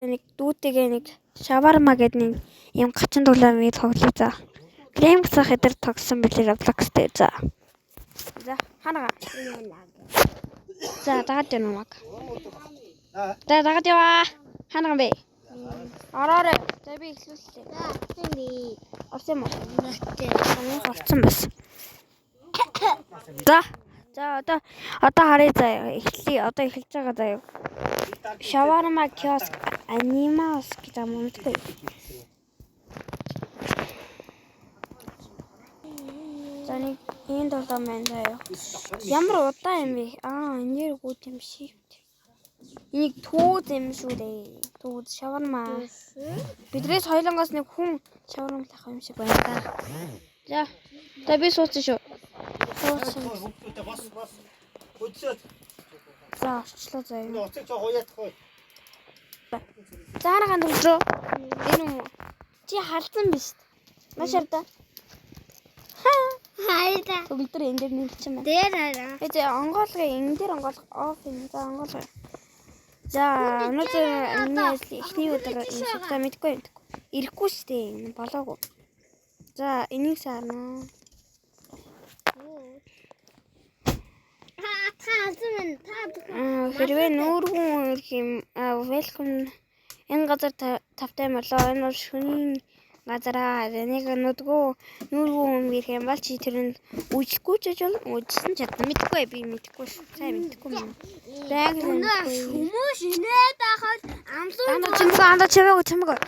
Нэг дүүтэйгээ нэг шаварма гэдэг нэг юм гачин тоглоомыг тоглоё за. Клейм цах эдэр тогсон билээ Roblox дээр за. За ханаага. За дагаад явна намайг. За дагаад яваа. Ханаага бэ? Ороорой. За би эхлүүллээ. Орсон юм уу? Минийх орсон бас. За. За одоо харъя заяа. Эхлэе. Одоо эхэлж байгаа заяа. Шаварма киоск анимас гэж юм уу мэдгүй. За нэг энэ тоглоом байна заяа. Ямар удаан юм бэ? Аа, энэ дээр гүйт юм shift. Энийг түүз юм шүү дээ. Түүз шаварма. Бидрээс хоёлонгоос нэг хүн шаварма лах юм шиг байна да. За. За би суусан шүү. Суусан. Хүүхдүүдээ бос бос. Хөдлөөд За орчлоо заяа. энэ уцыг жоо хуяадахгүй. За харахан төгсрөө. Энэ юм уу? Чи халдсан биш. Маш арда. Хайда. Төгөлдөр энэ дээр нэмэлт юм байна. Дээр хараа. Э зэ онгоолгоё. Энэ дээр онгоолго off юм. За онгоолгоё. За өнөөдөр миний ажил эхний өдөр юм шиг. За мэдгүй юм. Ирэхгүй шүү дээ. Энэ болоогүй. За энийг саарна. Та алсан байна. Та Аа, хэрвээ нүүргүн ирэх юм аа welcome энэ газар тавтай мөлөө энэ бол шөнийн газараа энийг нүдгүү нүүргүн хүн ирэх юм бол чи тэрэнд үжихгүй ч ажил үжсэн ч чадна мэдгүй би мэдгүй шүү сайн мэдгүй юм байг Өнөө хүмүүс инээд байхад амлуу анда чимээг анда чимээг чимээг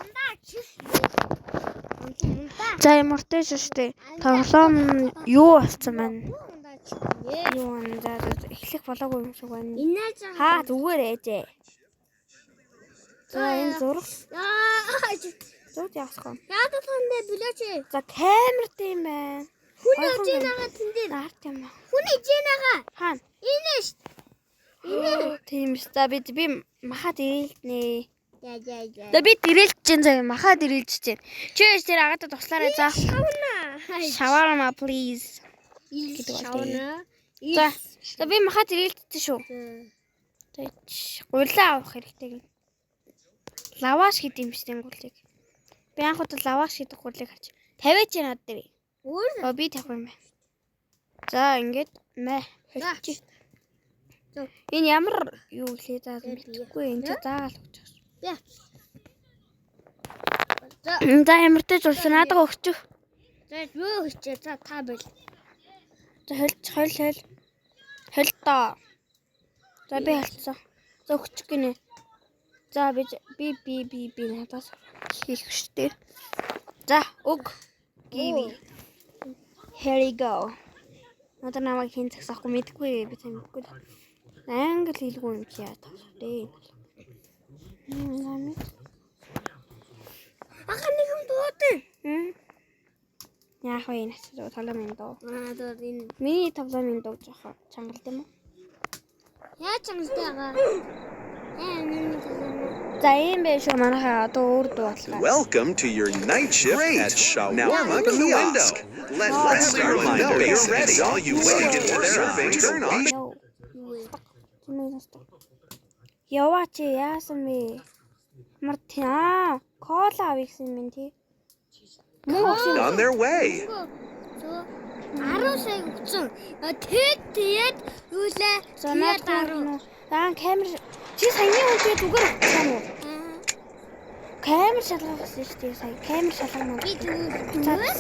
за ямартай ч шүү дээ тоглоом нь юу болсон байна юу вэ? За за, эхлэх болоогүй юм шиг байна Инээ жаа. хаа зүгээр ээжээ за энэ зураг зураг яасах вэ Яагаад танд билээч? За камертай юм байна. Хүн Ойрхон ижээ байна. нагаа тэн дээр. Нарт юм аа. Хүн ижээ нагаа. Хаана? Инээ ш. Инээ. Тийм ш. За би би махад ирэлтнэ. Я я я. За би дэрэлж чинь заяа махад ирэлж чинь. Чи яаш тэр агадад туслаарай за. Шавна. Шаварма please. гэдэг бол Шавна. За. За би махад ирэлтсэн шүү. За гулаа авах хэрэгтэй гин. Лаваш гэдэг юм шиг гулыг. Би анх удаа лаваш гэдэг гулыг харж. Тавиач над дээр. Өөр Оо би тавих юм байна. За ингээд мэ холчих. За. Энэ ямар юу гэлээ за мэдэхгүй энэ чи заагаал өгч байгаа. Би. За За ямартай ч болсон наадаа өгчих. за юу хийчээ? За та бил. За холж холь холь. Холь доо. За би холцсон. За өгчих гинэ. За би би би би би надаас хийх штэ. За өг. Give. Here you go. Одоо намайг хэн загсаахгүй мэдгүй би сайн мэдгүй л. Англи хэлгүй юм чи яа таа дээ. Юм. Аха нэг юм дуудан. Хм. Яах вэ энэ ч тоглоом юм доо. Аа дуу энэ. Миний тоглоомын дуу жоохоо чангалт юм уу? Яаж чангалтай байгаа? Аа миний төлөө. За ийм байх шүү манайхаа одоо өөр дуу бодлоо. Welcome to your night shift Great. at Now Shawarma open the window. Kiosk. Let Friendly everyone reminder, know you're ready. Saw you look into their eyes. Turn on. Йоо. Юу вэ? Чимээ сонсдог. Яваа чи яасан бэ? Ямар тий аа кола авъя гэсэн юм тий. Мөн өгсөн. On their way. Зөө 10 сая өгсөн. Тэд тэгээд юу лээ? За наад хүн Аа камер чи саяны хүн чи зүгээр өгсөн юм уу? Камер шалгах гэсэн шүү дээ сая. Камер шалгах Би юм. зүгээр.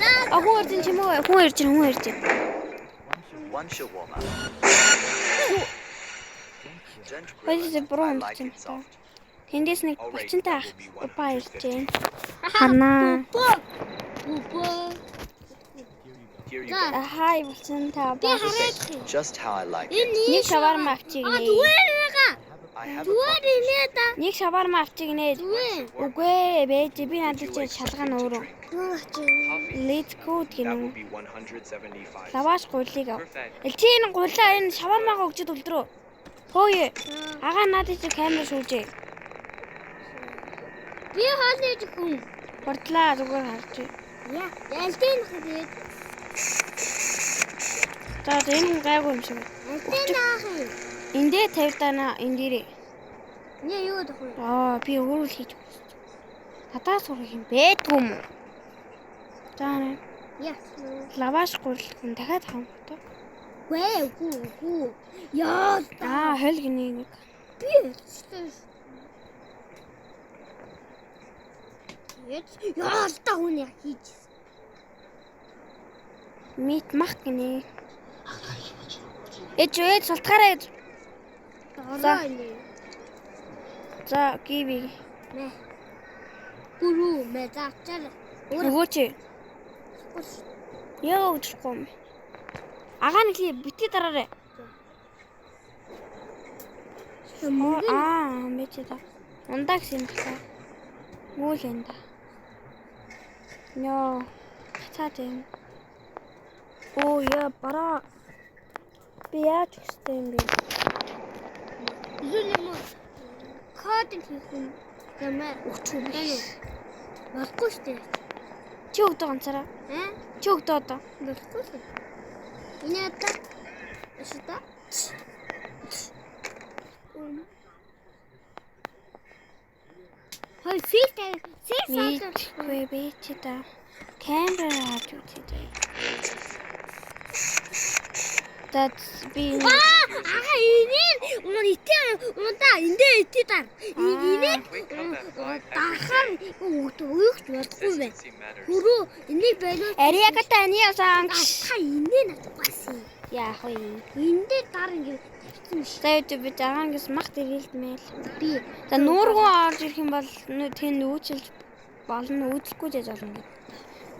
За А хүн ирж чинь чимээ хүн ирж чинь хүн ирж чинь. One shawarma. Don't Хоёул grill it. буруу I хандж like юм it та. soft. Тэндээс нэг Alright, булчинтай that ах will be упа ирж 150. байна. Ханаа. Бөө. Here you За. go. Хай булчинтай Би упа. хараад их. Just how I like it. Энэ Нэг шаварма авчиг А нэ. зүгээр нэга. I have a Зүгээр инээ да. Нэг шаварма авчиг нэ. Зүгээр. Үгүй ээ, бэж би Would надад you чи like шалгаа something нь to өөрөө. drink? Зүгээр. Let's go гэх That юм. will be 175. Лаваш гулыг ав. Perfect. Эл чи энэ гулаа энэ шавармагаа өгч төлдрөө. Хөөе. Агаа надад чи камер шүүжээ. Би хоол ээж хүн. Хурдлаа зүгээр харж. Я. Ялтын тэгээд. За за, энэ хүн гайгүй юм шиг. байна. Ялтын наах юм. Эндээ тавьдаана энэ дээрээ. Нэ юу гэдэг вэ? Аа, би өөрөө л хийж өгсөн. Надаас сурах юм байдгүй юм уу? За нэ. Яа. Лаваш гурилхан дахиад хамт. Гүй гүү гүү. Яа. Аа, холь гинэ нэг. Би хэлсэн. Яа л та хүн яа хийж. Мит мах гинэ. Ээж ээж султгаараа ээж. Дараа нэ. За, гиви. Мэ. Гүрүү мэ заачаар. Өгөөч. Яа өгчихгүй юм. Агаа нэг лээ бити дараарай. Мөнгө Аа, мэдээ та. Ундаа гэсэн юм байна. Үйл энэ да. Йоо. Хацаад юм. Оо яа бараа. Би яаж өгстэй юм бэ? Эсвэл юм уу? Код хийх юм. Гэмэ. Өгчих үү? Байна уу? Болохгүй шүү дээ. Чи өгдөө ганцаараа. Аа? Чи өгдөө одоо. Болохгүй шүү. Энэ одоо шүү дээ. Хой филтер, сэр Мэдгүй би чи та. Камера авч үзье заяа. За би Аа, ага энэ унаа итээ унаа эндээ итээ дар. Энийг дарахаар өгөх болохгүй байх. Consistency matters. Хөрөө энийг болов. Ариагата аниасан. Та энэ надад басан. Яах вэ? Эндээ дар ингэ тавьсан биш. За юу би жагаан гэс мах дэрэлдмэл. Би За нүүргүү орж ирэх юм бол тэнд үүчилж болно үүчлэхгүй жаж болно гэдэг.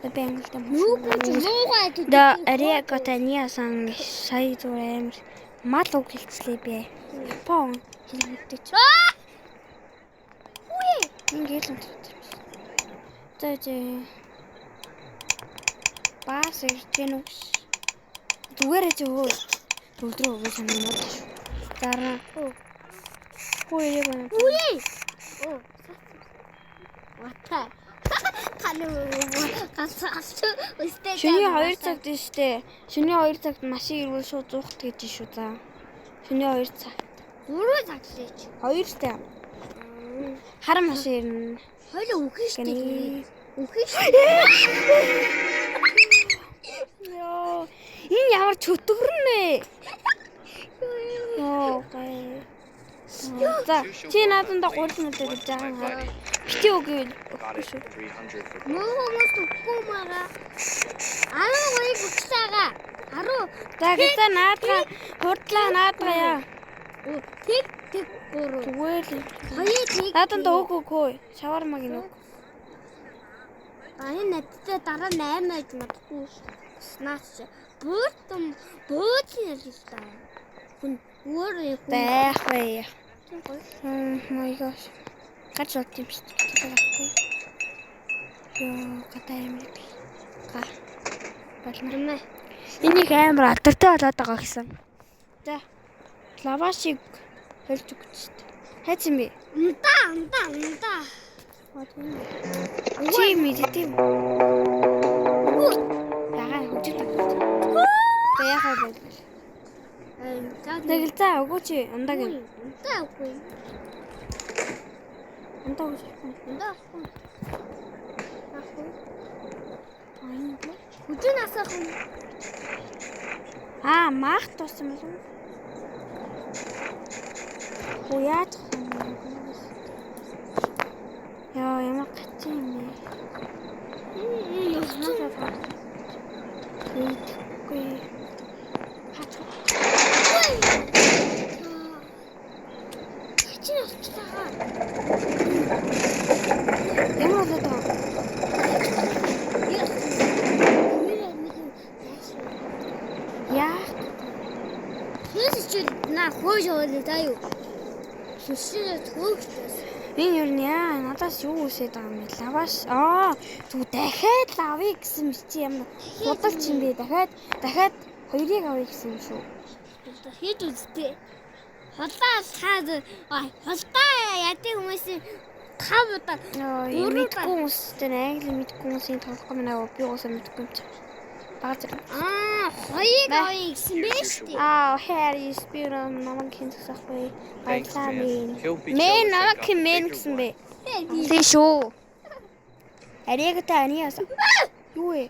За би англитай нүггүй ч муугай гэдэг. Да ариагата аниасан сая зүгээр амар мал үг хэлцлээ би. Япон хэл мэддэг ч. Үгүй. Ингээл унтраад юм шиг. За зэ. Бас ирж гэнэ үү? Зүгээр чи өө. Өдрөө өгөө санаа мод шүү. Зарна. Хөө яг байна. Үгүй. Оо. Вата. Кану гасаач өстэй. Шөнийн 2 цагт нь штэ. Шөнийн 2 цагт машин ирвэл шууд зуухт гэж шүү за. Шөнийн 2 цагт. 3 цаг лээч. 2 штэ. Хар машин ирнэ. Хойлоо үхэн штэ. Гэнэ. Үхэн штэ. Йоо. Энэ ямар чөтгөрн вэ? Йоо гай. За чи нааданда гурил мөлөө гэж жаахан хаа. Бити үгүй Got өгөхгүй it. шүү. 300 for both. Муу хүмүүс үхгүй мага. 13-ыг өгсөөгөө. 10 За гэсэн наадгаа хурдлаа наадгаа яа. Тэг тэг 3. Зүгээр л. Хоёр тэг. Нааданда өг өг хөө. Шаварма гин өг. А энэ надтай дараа 8 байж магадгүй. Наач. Буудан буудлын ялж та. Хүн өөр хүн. Байх вэ. Oh my gosh. Гарч болд юм шүү дээ. Байхгүй. Йоо, гадаа амар би. Га. Болно. Юм ээ. Энийг амар алдартай болоод байгаа гэсэн. За. Лавашиг хольж өгч шүү дээ. Хайц юм бэ? Унта унта унта. Чи мэддэм. Ягаа хөгжил тагтаж. За яхаа бол. Нэг Нэг л за өгөөч ундаа гин. Унта үгүй. Ундаа өгөөч. Унта үгүй. Ах. Аа энэ бо. Хүзэн асах юм. Аа, маах туусан болов уу? Оо яаж юм бэ? Яа, ямар гачин юм бэ? Явцсан. Хийдэггүй. Хач. Хачин асчлаа. Ямар болоод байгаа юм? Яах? Сүнс чи на хөөж явуулаа заа юу. Сүнс хөөгчөөс. Энэ юу нь яа, надаас юу үсээд байгаа юм бэ? Лаваш. Аа, зүг дахиад лавыг гэсэн юм чи ямар худалч юм бэ? Дахиад дахиад хоёрыг авъя гэсэн юм шүү. Хийж үзтээ. Холдоо хаад холдоо яадаг хүмүүс тав удаа Йоо, Гурван мэдгүй хүмүүстэй англи мэдгүй хүмүүсийн тоглохгүй мэнэ би уусаа мэдгүй юм чи. Бага зэрэг. Аа, хоёрыг авъя гэсэн бэ шүү дээ. Аа, Harry Spiro намайг хэн зогсоохгүй. Thanks, Баярлалаа man. минь. He'll be Мэн jealous I намайг got хэн the мэн bigger гэсэн one. бэ? Тийм шүү. Аригата аниас. Юу вэ?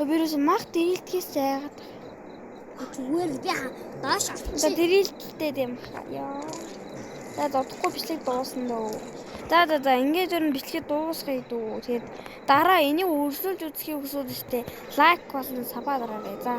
Бирус мах дэрэлтгээс айгаад. Зүгээр би доош За авчих. дэрэлтэлтэй юм хаа. Яа. За зодохгүй бичлэг дуусна дөө. За за за ингээд ер нь бичлэгээ дуусгая дүү. Тэгээд дараа энийг өрсөлж үзхийг хүсвэл штэ лайк болон sub аа дараарай. За.